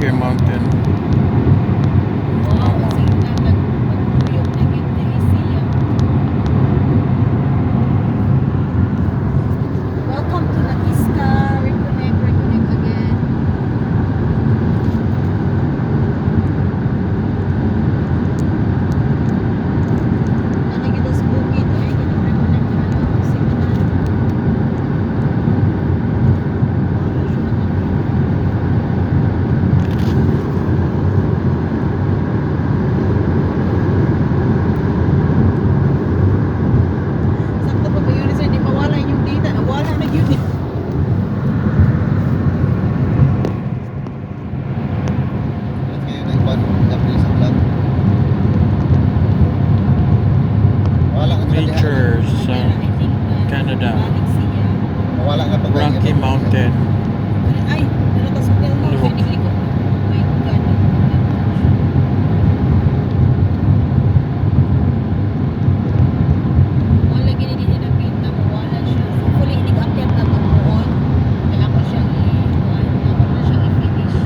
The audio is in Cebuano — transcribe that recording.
Rocky Mountain. Wow, ang signal nagtuyok na gyud diri siya. Welcome to Nakiska. Reconnect, reconnect again. Ana gyud sa bukid ay kanang reconnect na lang ang signal. Wala siya na. Sakto pa kayo ni sir, di mawala yung data. Nawala na yun. Let's kayo na ipan. Dapat sa vlog. Wala ka diha. Nature sa I think na Canada. balik siya. Wala nga pag Rocky Mountain. Ay, ano ta sa hotel mo? Look. Ay,